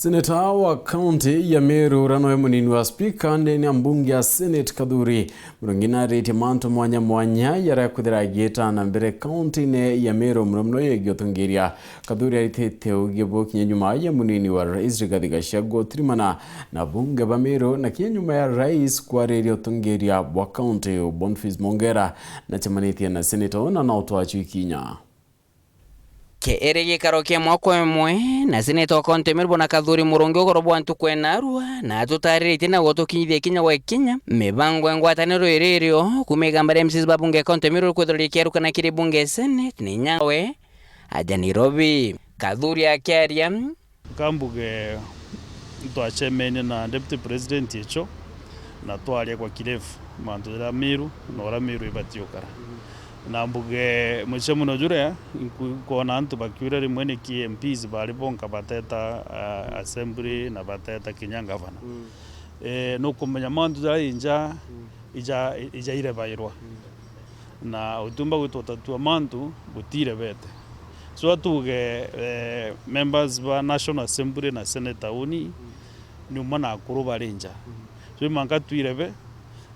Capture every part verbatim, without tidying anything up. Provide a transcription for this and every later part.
Seneta wa kaunti ya Meru, uria nowe munini wa spika ndene ya mbunge ya Senate, Kathuri Murungi, naritie mantu mwanya mwanya jaria kwithira agiita na mbere kaunti-ini ya Meru, muno muno yegie utongeria. Kathuri aritite ugi buu kinya nyuma ya munini wa rais Rigathi Gachagua utirimana na bunge ba Meru, na kinya nyuma ya rais kwariria utongeria bwa kaunti, Boniface Mongera, nacemanitie na seneta uu na no twachwi kinya. Kiiri gikaro kia mwaka umwe, na seneta wa kaunti ya Meru bwana Kathuri Murungi ugoro bwa ntuku ya naarua, na atutariritie na gutukinyithia kinya gwa kinya mibango ya ngwataniro iri irio kuuma igamba ria M C As ba bunge ya kaunti ya Meru rikwithirwa rikiarukana kiri bunge ya Senate ni nyawe aja Nairobi. Kathuri akiaria, Kambuge, twacemenie na Deputy President echo, na twaria kwa kirefu mantu jaria Meru, na uria Meru ibati ukara. Na mbuge, mucemanio juria, nku-, nkwona antu bakiuria rimwe niki M Ps bari bonka bateta, ah, assembly na bateta kinya ngavana. Eh, nukumenya mantu jaria inja, ija, ija irebairwa. Na utiumba gwitwa utatu wa mantu gutirebete. So atuge, eh, members ba National Assembly na Senator uni, ni umwe na akuru bari nja. So imanka twirebe,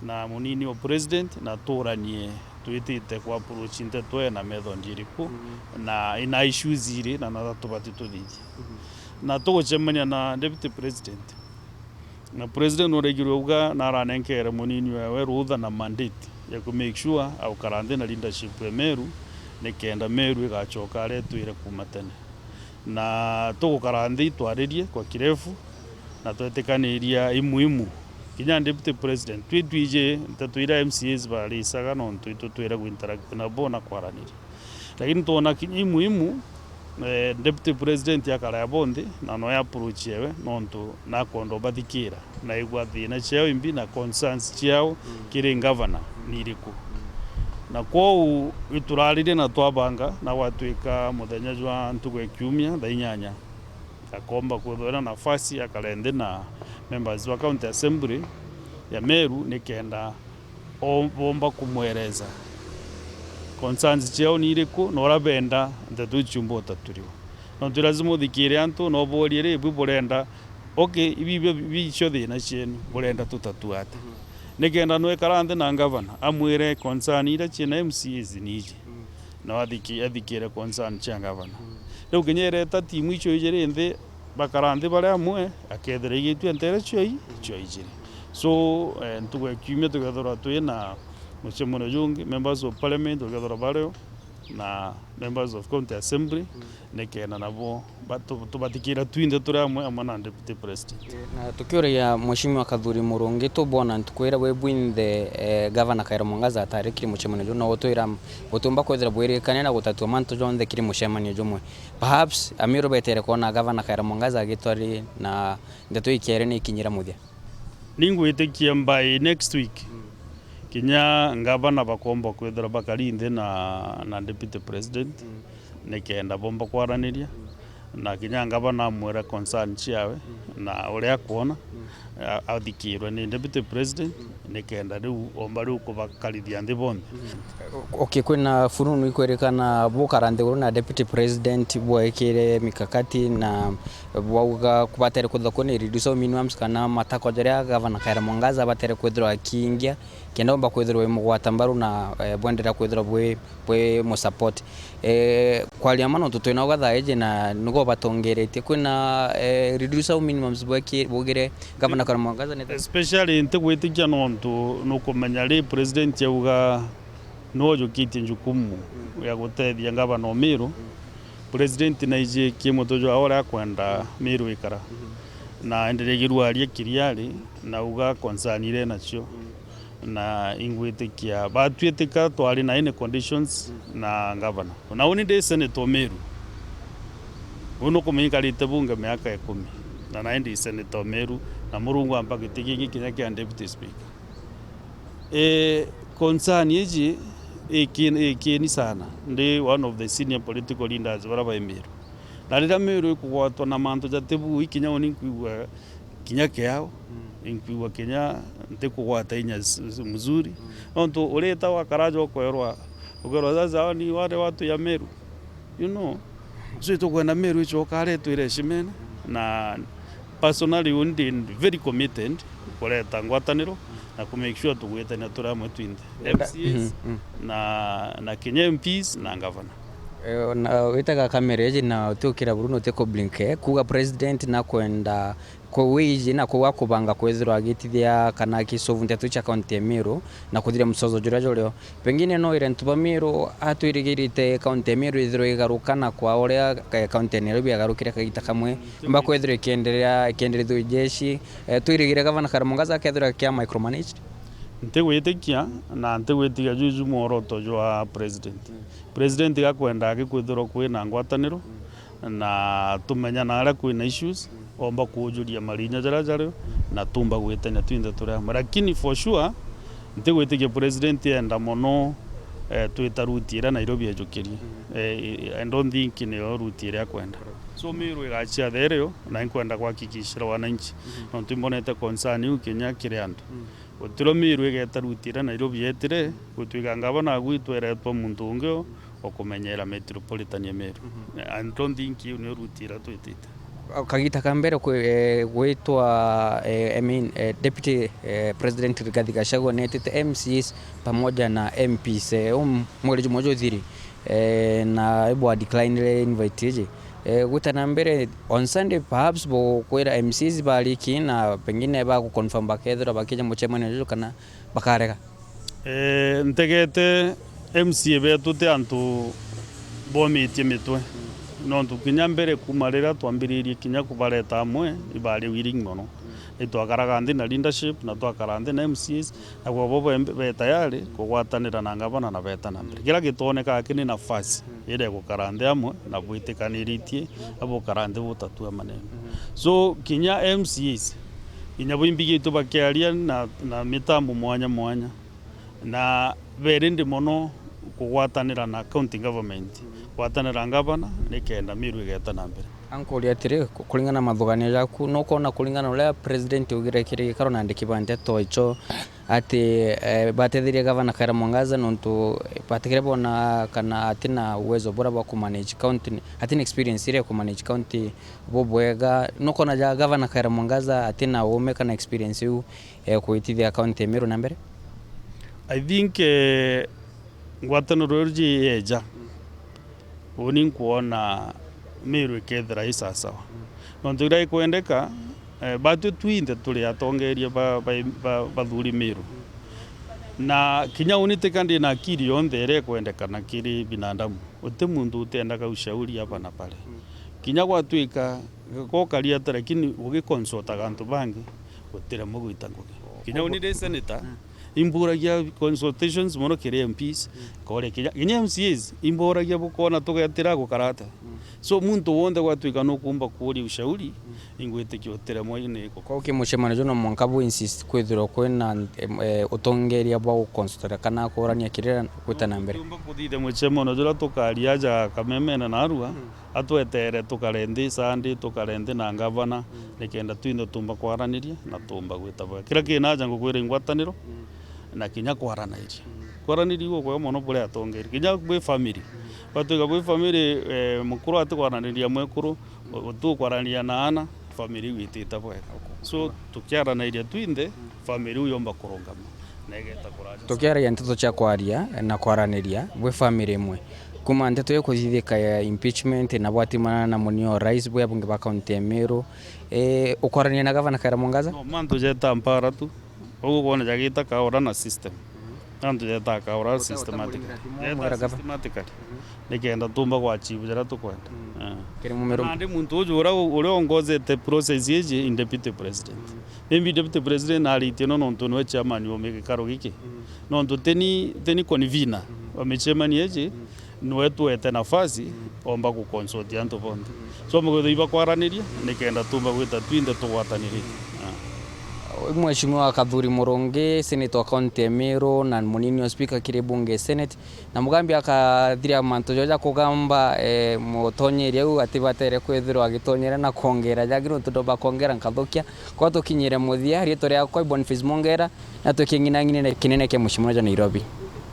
na munini wa president, na tuuranie twitite kwa approach nteto ena method iriku, na ina issues iri, na natha tubati tuthithie. Na tugucemania na deputy president. Na president nuregirwe uga naranenkere munini wewe rutha na mandate ya ku make sure aukara nthi na leadership ya Meru, nikenda Meru igacoka aria itwire kuuma tene. Na tugukara nthi twaririe kwa kirefu, na twetikaniria imuhimu. Kinya deputy president, twi twiji nteto iria M C As barisaga nontu itutwire guinteract nabo na kwaraniria. Lakini twona kinya imuhimu, eh, deputy president akara abo nthi, na noe approach ewe, nontu nakwenda ubathikira, na igua thina ciao imbi na concerns ciao kiri ngavana ni iriku. Na kwou ituraririe na twabanga, na gwatwika muthenya jwa ntuku ya kiumia thaa inyanya, akomba kwithwa ena nafasi akare nthi na members ba county assembly ya Meru, nikenda o-, bomba kumwereza concerns ciao ni iriku, na uria benda nteto iu ciumba utaturiwa. Nontu lazima uthikire antu, na uborie, ri, bwi burenda, okay, ibi, ibi, ibi icio thina cienu, burenda tutatue ata? Nikenda nwekara nthi na ngavana, amwire concern iria ciina M C As ni iji, na athiki-, athikire concern cia ngavana. Riu kinya ireta timu icio ijiri nthi, bakara nthi bari amwe, akethira igitue ntere cioi, cioi ijiri. So, eh, ntuku ya kiumia tukethirwa twi na mucemanio jungi, members of parliament bakethirwa bario, na members of county assembly, nikenda nabo ba-, tu-, tubathikira twinthe turi amwe, amwe na deputy president. Na tukiuria Mheshimiwa Kathuri Murungi, tubona ntuku iria wi bwinthe, eh, Gavana Kawira Mwangaza atari kiri mucemanio juu, na gutwira gutiumba kwithira bwirikania na gutatua mantu jonthe kiri mucemanio jumwe. Perhaps, Amiru betere kwona Gavana Kawira Mwangaza agitwari na ndeto ikiere ni ikinyira muthia. Ningwitikia by next week, kinya ngavana bakomba kwithira bakari nthi na, na deputy president, nikenda bomba kwaraniria, na kinya ngavana amwira concern ciawe, na uria akwona, a-, athikirwe ni deputy president, nikenda riu omba riu kubakarithia nthi bonthe. Okay, kwina fununu ikwirikana bukara nthiguru na deputy president bwekire mikakati na bwauga batere kwithirwa kwina reduce au minimums kana matako jaria gavana Kawira Mwangaza batere kwithirwa akiingia, kenda umba kwithirwa wi mugwata mbaru na, eh, bwenderea kwithirwa bwi, bwi mu support. Eh, kwaria ma nontu twina uga thaa iji na nigo batongeretie, kwina, eh, reduce au minimums bweki-, bugire gavana Kawira Mwangaza ni thaa? Especially ntigwitikia nontu nukumenya ri president auga niwe ujukitie jukumu ya gutethia ngavana o Meru. President naiji ki mutwe jwa uria akwenda Meru ikara. Na enderegirwe aria kiriari na uga concern iria enacio. Na ingwitikia batwitika twari na any conditions na ngavana. Na uni ndi senator o Meru. Uu nukumenya ikarite bunge miaka ikumi. Na nae ndi senator o Meru. Na Murungu ampa giti gingi kinya kia deputy speaker. Eh, concern iji iki-, ikini sana. Ndi one of the senior political leaders bara bai Meru. Na riria Meru ikugwatwa na mantu jati bui, kinya uni nkwigua kinya kiao, nkwigua kinya ntikugwata inya s-, s-, mzuri. Nontu urita wakaraja ukwerwa, ukwerwa, "Sasa hao ni wale watu ya Meru." You know? So, itukwenda Meru icoka aria itwire heshimene, na Personally, uni ndi very committed kureta ngwataniro na ku make sure tugwitania turi amwe twinthe, M C As, mhm, mhm, na, na kinya M Ps na ngavana. Eh, na witaga kamera iji na utiukira buru na uti ku blink, eh, kuuga president nakwenda ku wiji na kuuga kubanga kwithirwa agitithia kana akisolve nteto cia kaunti ya Meru na kuthiria mucoco juria jurio. Pengine no wire antu ba Meru, a twirigirite kaunti ya Meru ithirwe igaruka na kwa uria, eh, kaunti ya Nairobi yagarukire kagita kamwe, mba kwithirwa ikienderea, ikienderethua jeshi, eh, twirigire gavana Kawira Mwangaza akethirwa akia micromanaged? Ntigwitikia na ntigwitikia juju mworoto jwa president. President gakwenda agikwithirwa kwina ngwataniro, na tumenya na aria kwina issues, omba kuujuria marinya jaria jario, na tumba gwitania twinthe turi amwe. Lakini for sure, ntigwitikia president enda mono, eh, twita route iria Nairobi ejukirie. Eh, I don't think niyo route iria akwenda. So Meru igachia therio, na inkwenda kuhakikishira wananchi. Nontu imbonete concern iu kinya kiri antu. Gutirio Meru igeta route iria Nairobi yetire, gutwika ngavana agu itweretwa muntu ungi o, okumenyera metropolitan ya Meru. I don't think iu niyo route iria twitite. Kagita ka mbere kwi-, eh, gwitwa, eh, I mean, eh, Deputy, eh, President Rigathi Gachagua netite M C As pamoja na M Ps, eh, um, mweri jumwe juthiri, eh, na ibwa decline invite iji. Eh, gwita na mbere, on Sunday, perhaps bukwira M Cs bariki na pengine baguconfirm bakethirwa bakija mucemanio juju kana bakarega? Eh, ntegete M C A betu ti antu bomitie mitwe. Nontu kinya mbere kuma riria twambiririe kinya kubareta amwe, ibari willing mono. Itwakaraga nthi na leadership, na twakara nthi na M C As, na kwabo be, be tayari kugwatanira na ngavana na beta na mbere. Kiria gitwonekaga ki ni nafasi iria igukara nthi amwe na bwitikaniritie, abukara nthi butatua maneno. So, kinya M C As, kinya bwimbigitwe bakiaria na, na mitambo mwanya mwanya, na beri ndi mono kugwatanira na county government, gwatanira na ngavana, nikenda Meru igeta na mbere. Ankuria atiri, ku-, kuringana na mathuganio jaku, nukwona kuringana na uria president augire kiri gikaro na andiki ba nteto icho, ati, eh, batetherie gavana Kawira Mwangaza nontu, eh, batigire bona kana atina uwezo buria bwa kumanage county, atina experience iria ya kumanage county bubwega. Nukwona ja gavana Kawira Mwangaza atina uume kana experience iu, eh, kuitithia county ya Meru na mbere? I think, eh, ngwataniro iu ji yeja, uni nkwona Meru ikethira i sasawa. Nontu iria ikwendeka, eh, batwi twinthe turi atongeria ba, ba, ba, bathuri Meru. Na kinya uni tika ndi na akili yonthe iria ikwendekana kiri binadamu. Uti muntu utiendaga ushauri hapa na pale. Kinya gwatwika gokaria ata, lakini ugiconsultaga antu bangi, utiremwe gwita ngugi. Kinya uni ndi senator, imburagia consultations mono kiri M Ps, kore kinya, kinya M C As, imburagia bukona tugetira gukara ata. So, muntu wonthe gwatwika nukumba kuuria ushauri, ingwitikia utiremwe ni iko. Kwa uki mucemanio juu no mwanka bu insist kwithirwa kwina, em, eh, utongeria bwa guconsulta kana kurania kirira gwita na mbere? Tumba kuthithia mucemanio juria tukaria aja Kamemene na Arua, atwetere tukare nthi Sunday, tukare nthi na ngavana, nikenda twinthe tumba kwaraniria na tumba gwita bwega. Kiria kinaja ngukwira ingwataniro, na kinya kwaraniria. Kwaraniria gukwega mono buri atongeria. Kinya bwi family. Batwika bwi family, eh, mukuru atikwaraniria mwekuru, u-, utukwaraniria na ana, family iu itite bwega. So, tukiaraniria twinthe, family iu yomba kurungama. Na igeta kuraja. Tukiaragia nteto cia kwaria na kwaraniria bwi family imwe. Kuma nteto ikuthithika ya impeachment na bwatimana na munio rais bwi abunge ba county ya Meru, eh, ukwaraniria na gavana Kawira Mwangaza? No, mantu jeta mpara tu. Uguo kwona jagita kaura na system. Antu jeta kaura systematic. Jeta systematically. Nikenda tumba gwa achieve jaria tukwenda. Eh. Kiri mumero. Nandi muntu uju uria, uria ongozete process iji in deputy president. Maybe deputy president aritie no nontu niwe chairman wa gikaro giki. Nontu teni, teni convener wa michemani iji, niwe twete nafasi, omba guconsult antu bonthe. So, mugwithwa ibakwaraniria, nikenda tumba gwita twinthe tugwataniritie. Ah. Mheshimiwa Kathuri Murungi, Senator wa County ya Meru, na munini wa Speaker kiri bunge ya Senate, na Mugambi akathiria mantu joja kugamba, eh, mutonyeria u atibatere kwithirwa agitonyera na kwongera jagi nontu ndomba kwongera nkathukia. Kwa tukinyire muthia, riitwa riakwa i Boniface Mongera, na tuking'inang'inire kinene kia Mheshimiwa ja Nairobi.